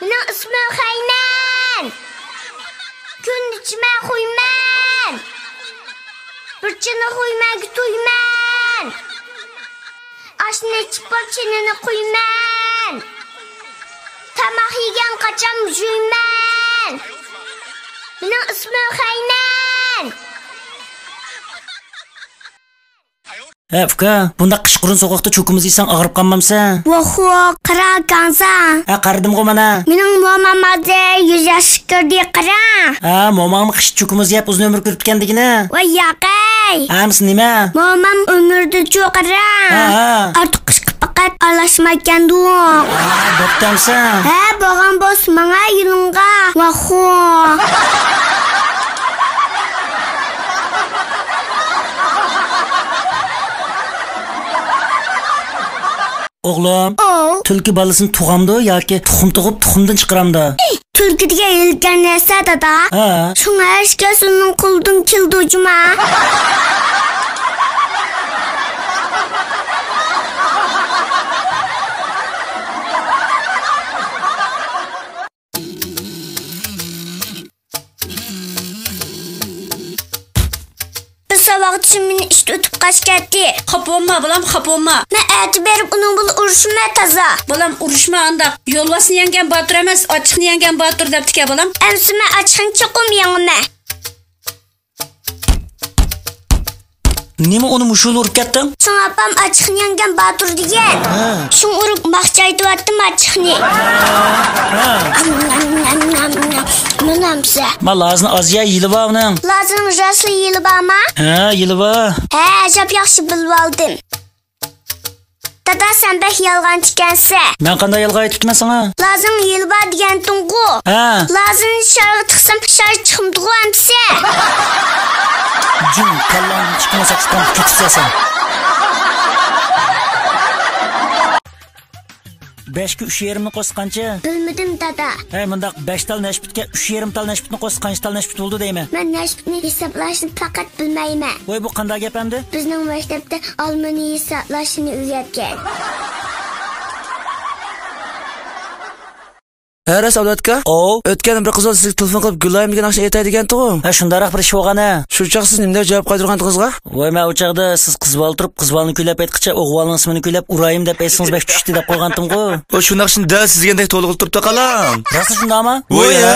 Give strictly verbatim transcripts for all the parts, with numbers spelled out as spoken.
مېنىڭ ئىسمىم خەيمەن. كۈندە ئىچىمەن خۇيمەن. بىر چىنە خۇيمەنگە تويمەن. ئاشنى ئىچىپ بولۇپ چىنىنى قۇيمەن. تاماق يېگەن قاچان جۈيمەن. مېنىڭ ئىسمىم خەيمەن. ھە، ئۇكا، بۇنداق قىشقۇرۇن سوغۇقتا چوكىمۇز يېسەڭ ئاغرىپ قالمامسەن؟ ۋاخۇ، قارا كاڭزا. ھە، قارىدىمغۇ مانا. مېنىڭ مومام ھازىر يۈز ياشقا كىردى، قارا. ھە، موماڭمۇ قىش چوكىمۇز يەپ ئۇزۇن ئۆمۈر كۆرۈپتىكەن دېگىنە. ۋاي ياقەي. ھە، ئەمىسە نېمە؟ مومام ئۆمرىدىچۇ، قارا. ھە، ھە. ئارتۇق قىشقا پەقەت ئارىلاشمايكەندۇ. ھە، بوپتۇ ئەمىسە. ھە، بولغان بولسا ماڭا يولۇڭغا. ۋاخۇ. ئوغلۇم، ئوۋ. تۈلكە بالىسىنى تۇغامدۇ ياكى تۇخۇم تۇغۇپ تۇخۇمدىن چىقىرامدۇ؟ ئى، تۈلكە دېگەن ھىيلىگەر نەرسە، دادا. ھە. شۇڭا ھەر ئىش كەلسە ئۇنىڭ قولىدىن كېلىدۇ جۇما. بىر ساۋاقدىشىم مېنى ئىشتە ئۇتۇپ قاچىپ كەتتى. خاپا بولما، بالام، خاپا بولما. مەن ئەتە بېرىپ ئۇنىڭ بىلەن ئۇرۇشىمەن تازا. بالام، ئۇرۇشما ئانداق. يولۋاسنى يەڭگەن باتۇر ئەمەس، ئاچچىقنى يەڭگەن باتۇر دەپتىكەن، بالام. ئەمىسە مەن ئاچچىقنى چوقۇم يەڭىمەن. نېمە، ئۇنى مۇشۇلا ئۇرۇپ كەتتىڭ؟ چوڭ ئاپام ئاچچىقنى يەڭگەن باتۇر دېگەن. ھە. شۇڭا ئۇرۇپ ماخچايتىۋەتتىم ئاچچىقنى. ھە. مانا ئەمىسە. ما لازىنى ئاز يە، يېلى بار ئۇنىڭ. لازىنىڭ راستلا يېلى بارما؟ ھە، يېلى بار. ھە، ئەجەب ياخشى بىلىۋالدىم. دادا، سەن بەك يالغانچى ئىكەنسەن. مەن قانداق يالغان ئېيتىپتىمەن ساڭا؟ لازىڭ يېلى بار دېگەنتىڭغۇ. ھە. لازىنى شارغا تىقسام، شار چىقمىدىغۇ ئەمىسە. جىڭ، كاللاڭدىن چىقمىسا چىققان كېتىپسەن سەن. بەشكە ئۈچ يېرىمنى قوشسا قانچە؟ بىلمىدىم، دادا. ھەي، مۇنداق، بەش تال نەشپۈتكە ئۈچ يېرىم تال نەشپۈتنى قوشسا قانچە تال نەشپۈت بولىدۇ دەيمەن؟ مەن نەشپۈتنى ھېسابلاشنى پەقەت بىلمەيمەن. ۋاي، بۇ قانداق گەپ ئەمدى؟ بىزنىڭ مەكتەپتە ئالمىنى ھېسابلاشنى ئۆگەتكەن. ھە، راست، ئابلەت ئاكا. ئوۋ. ئۆتكەن بىر قىز بالا سىزگە تېلېفون قىلىپ، گۈلئايىم دېگەن ناخشىنى ئېيتاي دېگەنتىغۇ. ھە، شۇنداقراق بىر ئىش بولغان ھە. شۇ چاغ سىز نېمە دەپ جاۋاب قايتۇرغانتىڭىزغا؟ ۋاي، مەن ئۇ چاغدا سىز قىز بالا تۇرۇپ، قىز بالىنى كۈيلەپ ئېيتقىچە، ئوغۇل بالىنىڭ ئىسمىنى كۈيلەپ، ئۇرايىم دەپ ئېيتسىڭىز بەك چۈشتى دەپ قويغانتىمغۇ. ئۇ شۇ ناخشىنى دەل سىز دېگەندەك توۋلىغىلى تۇرۇپتۇ قالاڭ. راستلا شۇنداقمۇ؟ ۋاي، ھە.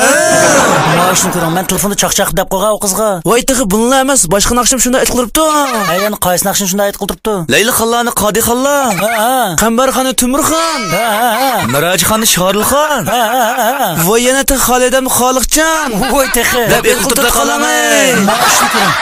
مانا شۇنى كۆرۈڭ، مەن تېلېفوندا چاقچاق دەپ قويغان ئۇ قىزغا. ۋاي، تېخى بۇنىلا ئەمەس، باشقا ناخشىمۇ شۇنداق ئېيتقىلى تۇرۇپتۇ. ھەي، يەنە قايسى ناخشىنى شۇنداق ئېيتقىلى تۇرۇپتۇ؟ لەيلى خانلارنى قادى خانلار. ھە، ھە. قەمبەر خاننى تۆمۈر خان. ھە، ھە، ھە. مىراجى خاننى شارىل خان. ھە، ھە، ھە، ھە. ۋاي، يەنە تېخى خالىدەم خالىقجان. ۋاي، تېخى. دەپ ئېيتقىلى تۇرۇپتۇ قالاڭ، ھەي. مانا شۇنى كۆرۈڭ.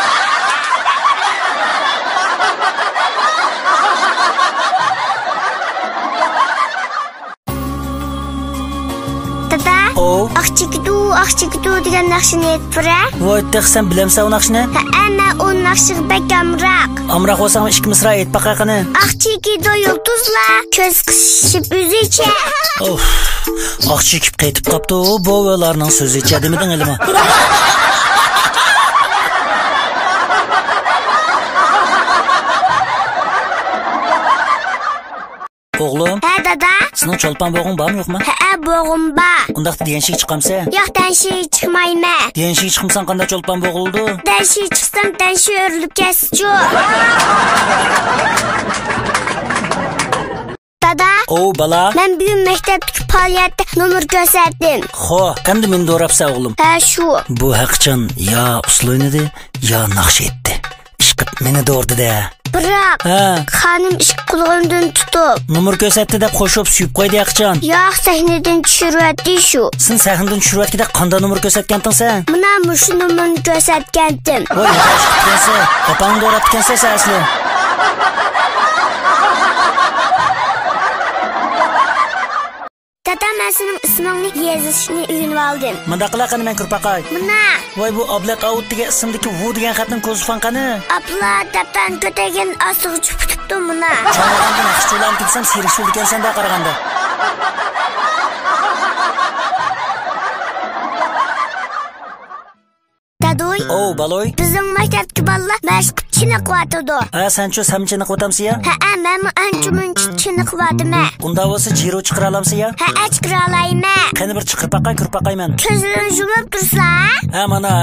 دادا، ئوۋ. ئاق چېكىدۇ، ئاق چېكىدۇ دېگەن ناخشىنى ئېيتىپ بېرە. ۋاي، تېخى سەن بىلەمسەن ئۇ ناخشىنى؟ ھەئە، مەن ئۇ ناخشىغا بەك ئامراق. ئامراق بولساڭمۇ ئىككى مىسرا ئېيتىپ باقاي قېنى. ئاق چېكىدۇ يۇلتۇزلار، كۆز قىسىشىپ ئۆزىچە. ئوف، ئاق چېكىپ قېتىپ قاپتۇ، بوۋىلارنىڭ سۆزىچە دېمىدىڭ ھېلىمۇ. ئوغلۇم. ھە، دادا. سېنىڭ چولپان بوغۇڭ بارمۇ يوقمۇ؟ ھەئە، بوغۇم بار. ئۇنداقتا دىيەنشىگە چىقامسەن؟ ياق، دىيەنشىگە چىقمايمەن. دىيەنشىگە چىقمىساڭ قانداق چولپان بوغۇلىدۇ؟ دىيەنشىگە چىقسام، دىيەنشىگە ئۆرۈلۈپ كەتسىچۇ. دادا. ئوۋ، بالا. مەن بۈگۈن مەكتەپتىكى پائالىيەتتە نومۇر كۆرسەتتىم. خو، ئەمدى مېنى دوراپسەن ئوغلۇم. ھە، شۇ. بۇ ھەقىچان يا ئۇسسۇل ئوينىدى، يا ناخشا ئېيتتى. ئىشقىپ مېنى دوردى-دە. بىراق، ھە. خانىم ئىككى قۇلىقىمدىن تۇتۇپ، نومۇر كۆرسەتتى دەپ خوش بولۇپ سۆيۈپ قويدى ھەقىچان. ياق، سەھنىدىن چۈشۈرۈۋەتتى شۇ. سېنى سەھنىدىن چۈشۈرۈۋەتكۈدەك قانداق نومۇر كۆرسەتكەنتىڭ سەن؟ مانا مۇشۇ نومۇرنى كۆرسەتكەنتىم. ۋاي، ياخشى قىپتىكەنسەن. ئاپاڭنى دوراپتىكەنسەن سەن ئەسلى. دادا، مەن سېنىڭ ئىسمىڭنى يېزىشنى ئۆگىنىۋالدىم. مۇنداق قىلە قېنى، مەن كۆرۈپ باقاي. مانا. ۋاي، بۇ ئابلەت ئاۋۇت دېگەن ئىسىمدىكى ۋۇ دېگەن خەتنىڭ كوزىفاڭ قېنى؟ ئاپلا، دەپتەرنى كۆتەرگەن ئاستىغا چۈشۈپ كېتىپتۇ مانا. چاڭلىغاندا نەقىشچۇلامىكىن دېسەم، سېرىكچۇل ئىكەنسەن-دە قارىغاندا. دادۇي. ئوۋ، بالۇي. بىزنىڭ مەكتەپتىكى بالىلار مەشىق قىلىپ چېنىقىۋاتىدۇ. ھە، سەنچۇ سەنمۇ چېنىقىۋاتامسەن يا؟ ھەئە، مەنمۇ ئانچە-مۇنچە چېنىقىۋاتىمەن. ئۇنداق بولسا جىرو چىقىرالايمسەن يا؟ ھەئە، چىقىرالايمەن. قېنى بىر چىقىرىپ باقاي، كۆرۈپ باقاي مەن. كۆزلىرىڭنى يۇمۇپ تۇرسىلا. ھە، مانا.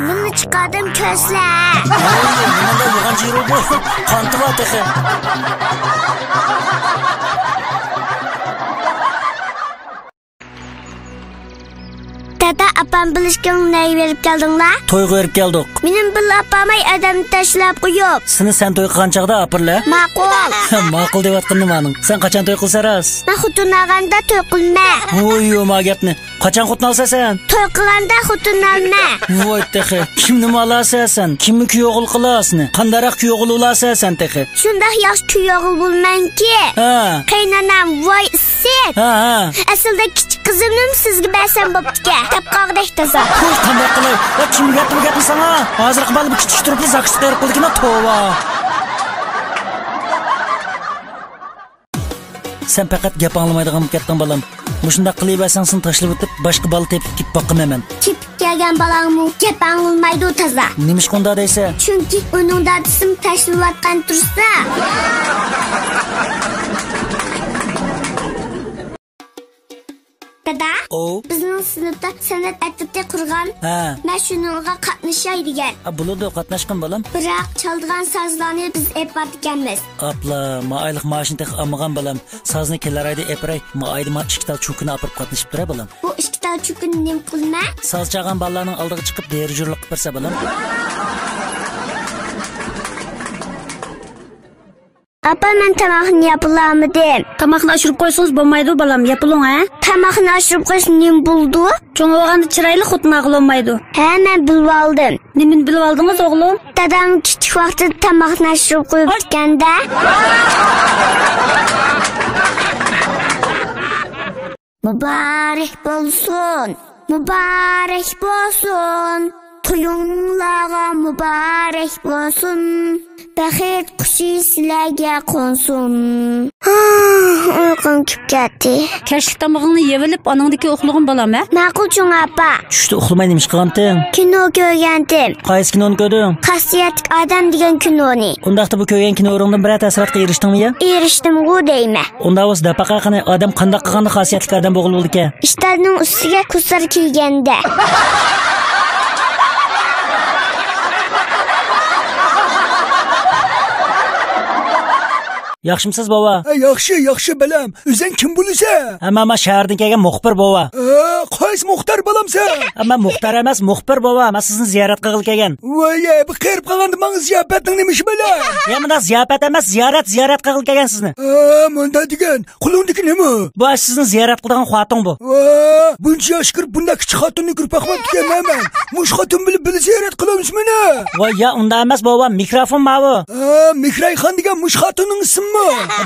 بۇنى چىقاردىم، كۆرسىلە. ۋاي، نېمانداق يوغان جىرو بۇ؟ قانىتى بار تېخى. دادا، ئاپام بىلەن ئىككىڭلار نەگە بېرىپ كەلدىڭلار؟ تويغا بېرىپ كەلدۇق. مېنىڭ بىللە ئاپارماي ئادەمنى تاشلاپ قويۇپ. سېنى سەن توي قىلغان چاغدا ئاپىرىلە. ماقۇل. ماقۇل دەۋاتقىنىم ئانىڭ. سەن قاچان توي قىلىسەن راست؟ مەن خوتۇن ئالغاندا توي قىلىمەن. ۋوي، يوما گەپنى. قاچان خوتۇن ئالىسەن سەن؟ توي قىلغاندا خوتۇن ئالىمەن. ۋوي تېخى. كىمنىمۇ ئالارسەن سەن؟ كىمنى كۈيئوغۇل قىلارسەن؟ قانداقراق كۈيئوغۇل بولارسەن سەن تېخى؟ شۇنداق ياخشى كۈيئوغۇل بولىمەنكى. ھە. قېيىنئانام، ۋاي ئىسىت. ھە، ھە. ئەسلىدە كىچىك قىزىمنىمۇ سىزگە بەرسەم بوپتىكەن، دەپ قالغۇدەك تازا. ھوي، قانداق قىلاي؟ ۋاي، كىم ئۆگەتتى بۇ گەپنى ساڭا؟ ھازىرقى بالا بۇ كىچىك تۇرۇپلا زاكىسقا قېرىپ قالىدىكەن، توۋا. سەن پەقەت گەپ ئاڭلىمايدىغان بولۇپ كەتتىڭ، بالام. مۇشۇنداق قىلىۋەرسەڭ، سېنى تاشلىۋېتىپ، باشقا بالا تېپىپ كېلىپ باقىمەن مەن. تېپىپ كەلگەن بالاڭمۇ گەپ ئاڭلىمايدۇ تازا. نېمىشقا ئۇنداق دەيسەن؟ چۈنكى ئۇنىڭ دادىسىمۇ تاشلىۋاتقان تۇرسا. دادا، ئوۋ. بىزنىڭ سىنىپتا سەنئەت ئەترىتى قۇرغان. ھە. مەن شۇنىڭغا قاتنىشاي دېگەن. ئا، بولىدۇ، قاتناشقىن، بالام. بىراق چالىدىغان سازلارنى بىز ئېلىپ بارىدىكەنمىز. ئاپلا، ما ئايلىق مائاشنى تېخى ئالمىغان، بالام. سازنى كېلەر ئايدا ئېپىراي، ما ئايدا ما ئىككى تال چوكىنى ئاپىرىپ قاتنىشىپ تۇراي، بالام. بۇ ئىككى تال چوكىنى نېمە قىلىمەن؟ ساز چالغان بالىلارنىڭ ئالدىغا چىقىپ، دىرىژورلۇق قىلىپ بەرسە، بالام. ئاپا، مەن تاماقنى ياپىلالمىدىم. تاماقنى ئاشۇرۇپ قويسىڭىز بولمايدۇ، بالام، ياپىلىڭ، ھە؟ تاماقنى ئاشۇرۇپ قويسا نېمە بولىدۇ؟ چوڭ بولغاندا چىرايلىق خوتۇن ئالغىلى بولمايدۇ. ھە، مەن بىلىۋالدىم. نېمىنى بىلىۋالدىڭىز، ئوغلۇم؟ دادام كىچىك ۋاقتىدا تاماقنى ئاشۇرۇپ قويۇپتىكەن-دە. مۇبارەك بولسۇن، مۇبارەك بولسۇن، تويۇڭلارغا مۇبارەك بولسۇن، بەخت قۇشى سىلەرگە قونسۇن. ئۇيقۇم كېلىپ كەتتى. كەچلىك تامىقىڭنى يەۋېلىپ، ئاناڭدىكى ئۇخلىغىن، بالام، ھە؟ ماقۇل، چوڭ ئاپا. چۈشتە ئۇخلىماي نېمە ئىش قىلغانتىڭ؟ كىنو كۆرگەنتىم. قايسى كىنونى كۆردۈڭ؟ خاسىيەتلىك ئادەم دېگەن كىنونى. ئۇنداقتا بۇ كۆرگەن كىنولىرىڭدىن بىرەر تەسىراتقا ئېرىشتىڭمۇ يا؟ ئېرىشتىمغۇ دەيمەن. ئۇنداق بولسا دەپ باقە قېنى، ئادەم قانداق قىلغاندا خاسىيەتلىك ئادەم بولغىلى بولىدىكەن؟ ئىشتاننىڭ ئۈستىگە كۇسار كىيگەندە. ياخشىمسىز، بوۋا؟ ھە، ياخشى، ياخشى، بالام. ئۆزۈڭ كىم بولىسەن؟ ھە، مەن، مەن شەھەردىن كەلگەن مۇخبىر، بوۋا. ھە، قايسى مۇختار بالامسەن؟ ھە، مەن مۇختار ئەمەس، مۇخبىر، بوۋا. مەن سىزنى زىيارەت قىلغىلى كەلگەن. ۋاي، بۇ قېرىپ قالغاندا ماڭا زىياپەتنىڭ نېمە ئىشى بىلەن؟ يا، مۇنداق زىياپەت ئەمەس، زىيارەت، زىيارەت قىلغىلى كەلگەن سىزنى. ھە، مۇنداق دېگەن. قولۇڭدىكى نېمە؟ بۇ سىزنى زىيارەت قىلىدىغان خوتۇن بۇ. ۋا، بۇنچە ياش كىرىپ بۇنداق كىچىك خوتۇننى كۆرۈپ باقماپتىكەنمەن مەن. مۇشۇ خوتۇن بىلەن بىللە زىيارەت قىلامسىز مېنى؟ ۋاي، يا، ئۇنداق ئەمەس، بوۋا، مىكروفون ماۋۇ. ھە، مىھرايخان دېگەن مۇشۇ خوتۇننىڭ ئىسمىمۇ؟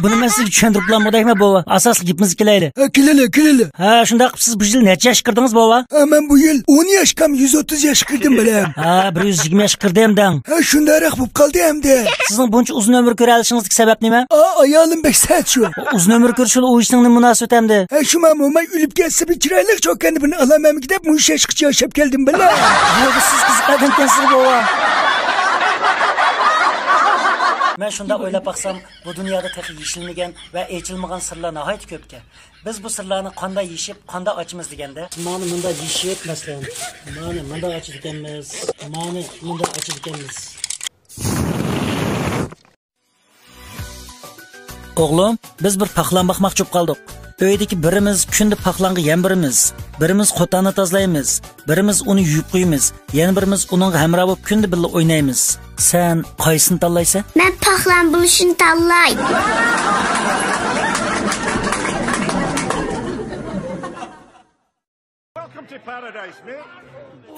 بۇنى مەن سىزگە چۈشەندۈرۈپ بولالمىغۇدەكمەن، بوۋا. ئاساسلىق گېپىمىزگە كېلەيلى. ھە، كېلىلى، كېلىلى. ھە، شۇنداق قىلىپ سىز بۇ يىل نەچچە ياشقا كىردىڭىز، بوۋا؟ ھە، مەن بۇ يىل ئون ياشقام، يۈز ئوتتۇز ياشقا كىردىم، بالام. ھە، بىر يۈز يىگىرمە ياشقا كىردىم دەڭ. ھە، شۇنداقراق بولۇپ قالدى ئەمدى. سىزنىڭ بۇنچە ئۇزۇن ئۆمۈر كۆرەلىشىڭىزدىكى سەۋەب نېمە؟ ئا، ئايالىم بەك سەت شۇ. ئۇزۇن ئۆمۈر كۆرۈش بىلەن ئۇ ئىشنىڭ نېمە مۇناسىۋىتى ئەمدى؟ ھە، شۇ، مەن موماي ئۆلۈپ كەتسە، بىر چىرايلىق چوكاندا بىرنى ئالامەنمىكىن دەپ، مۇشۇ ياشقىچە ياشاپ كەلدىم، بالام. بۇ، سىز قىزىق ئادەمكەنسىز، بوۋا. مەن شۇنداق ئويلاپ باقسام، بۇ دۇنيادا تېخى يېشىلمىگەن ۋە ئېچىلمىغان سىرلار ناھايىتى كۆپكەن. بىز بۇ سىرلارنى قانداق يېشىپ، قانداق ئاچىمىز دېگەندە، مانا مۇنداق يېشىپ، مەسىلەن، مانا مۇنداق ئاچىدىكەنمىز، مانا مۇنداق ئاچىدىكەنمىز. ئوغلۇم، بىز بىر پاقلان باقماقچى بولۇپ قالدۇق. ئۆيدىكى بىرىمىز كۈندە پاقلانغا يەم بېرىمىز، بىرىمىز قوتاننى تازىلايمىز، بىرىمىز ئۇنى يۇيۇپ قويىمىز، يەنە بىرىمىز ئۇنىڭغا ھەمراھ بولۇپ كۈندە بىللە ئوينايمىز. سەن قايسىنى تاللايسەن؟ مەن پاقلان بولۇشنى تاللاي.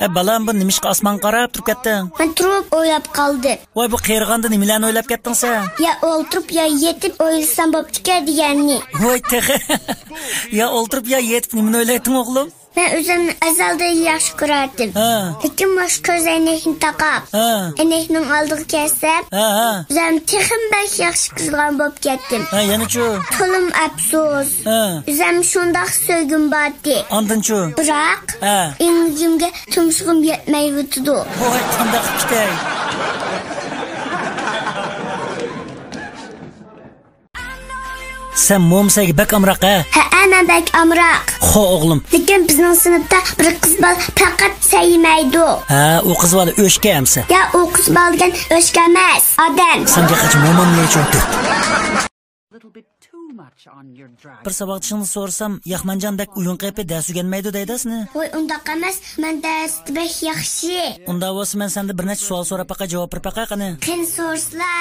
ئە، بالام، بۇ نېمىشقا ئاسمانغا قاراپ تۇرۇپ كەتتىڭ؟ مەن تۇرۇپ ئويلاپ قالدىم. ۋاي، بۇ قېرىغاندا نېمىلەرنى ئويلاپ كەتتىڭ سەن؟ يا ئولتۇرۇپ، يا يېتىپ ئويلىسام بوپتىكەن دېگەننى. ۋاي، تېخى. يا ئولتۇرۇپ، يا يېتىپ نېمىنى ئويلايتتىڭ، ئوغلۇم؟ مەن ئۆزۈمنى ئەزەلدىن ياخشى كۆرەتتىم. ھە. لېكىن مۇشۇ كۆز ئەينەكنى تاقاپ، ھە. ئەينەكنىڭ ئالدىغا كەلسەم، ھە، ھە. ئۆزۈمنى تېخىمۇ بەك ياخشى كۆرىدىغان بولۇپ كەتتىم. ھە، يەنىچۇ؟ تولىمۇ ئەپسۇس. ھە. ئۆزۈمنى شۇنداق سۆيگۈم بارتى. ئاندىنچۇ؟ بىراق، ھە. ئىڭلىشىمگە تۇمشۇقۇم يەتمەيۋاتىدۇ. ۋاي، قانداق كۈتەي؟ سەن مومىسەگە بەك ئامراق، ھە؟ ھەئە، مەن بەك ئامراق. خو، ئوغلۇم. لېكىن بىزنىڭ سىنىپتا بىر قىز بالا پەقەت سەي يېمەيدۇ. ھە، ئۇ قىز بالا ئۆچكە ئەمسە؟ يا، ئۇ قىز بالا دېگەن ئۆچكە ئەمەس، ئادەم. سەن جاقاچ مومام نېچە ئۆتتى؟ بىر ساۋاقدىشىڭنى سورىسام، ياخمانجان بەك ئويۇن قېپى، دەرس ئۆگەنمەيدۇ دەيدۇ سېنى. ۋاي، ئۇنداق ئەمەس، مەن دەرستە بەك ياخشى. ئۇنداق بولسا مەن سەندىن بىر نەچچە سوئال سوراپ باقاي، جاۋاب بېرىپ باقاي قېنى. قېنى سورىسىلا.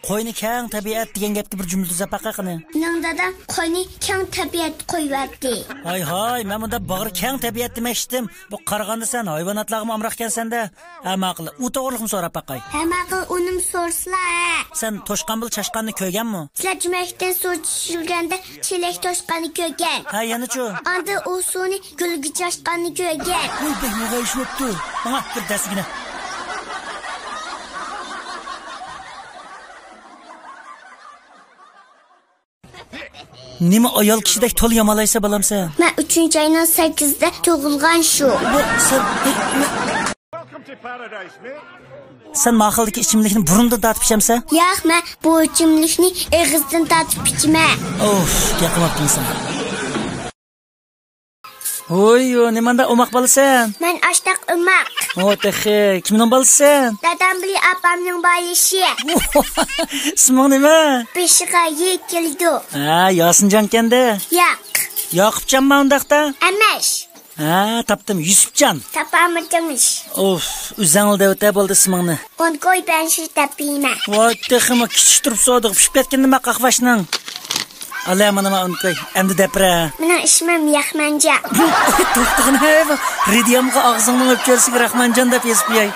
قوينى كەڭ تەبىئەت دېگەن گەپكە بىر جۈملە تۈزەپ باقاي قېنى. مېنىڭ دادام قوينى كەڭ تەبىئەتتە قويۇۋەتتى. ھاي ھاي، مەن مۇنداق باغرى كەڭ تەبىئەت دېمەكچىدىم. بۇ قارىغاندا سەن ھايۋاناتلارغىمۇ ئامراقكەنسەن-دە. ھە ماقۇل، ئۇ توغرىلىقمۇ سوراپ باقاي. ھە ماقۇل، ئۇنىمۇ سورىسىلا، ھە. سەن توشقان بىلەن چاشقاننى كۆرگەنمۇ؟ سىلەر جۈمەكتىن سۇ چۈشۈرگەندە چېلەك توشقاننى كۆرگەن. ھە، يەنىچۇ؟ ئاندىن ئۇ سۇنى گۈلگە چاشقاننى كۆرگەن. ۋاي، بەك مۇغايىش بوپتۇ. ماڭا بىر دەرس ئۆگىنە. نېمە ئايال كىشىدەك تولا يامالايسەن، بالام، سەن؟ مەن ئۈچىنچى ئاينىڭ سەككىزىدە تۇغۇلغان شۇ. بۇ سەن، سەن ماخالدىكى ئىچىملىكنى بۇرۇندىن تارتىپ ئىچەمسەن؟ ياق، مەن بۇ ئىچىملىكنى ئېغىزدىن تارتىپ ئىچىمەن. ئوف، گەپ قىلماپتىمسەن؟ ھوي، نېمانداق ئوماق بالىسەن؟ مەن ئاشتاق ئوماق. ھو، تېخى. كىمنىڭ بالىسىسەن؟ دادام بىلەن ئاپامنىڭ بالىسى. ئىسمىڭ نېمە؟ بېشىغا يى كېلىدۇ. ھە، ياسىنجانكەندە. ياق. ياقۇپجانما ئۇنداقتا؟ ئەمەس. ھە، تاپتىم، يۈسۈپجان. تاپالمىدىڭىز. ئوف، ئۆزەڭلا دەۋېتە بولدى ئىسمىڭنى. ئون كوي بەنشى تەپىمە. ۋاي، تېخىمۇ كىچىك تۇرۇپ سودىغا پىشىپ كەتكىنىما قاقۋاشنىڭ. ئالە، مانا ما ئون كوي. ئەمدى دەپرە. مېنىڭ ئىسمىم ياخمانجان. توختىغىن، ھەي، بۇ رېدىيامغا ئاغزىڭنىڭ ئۆپكەلسىگە راخمانجان دەپ يېزىپ قوياي.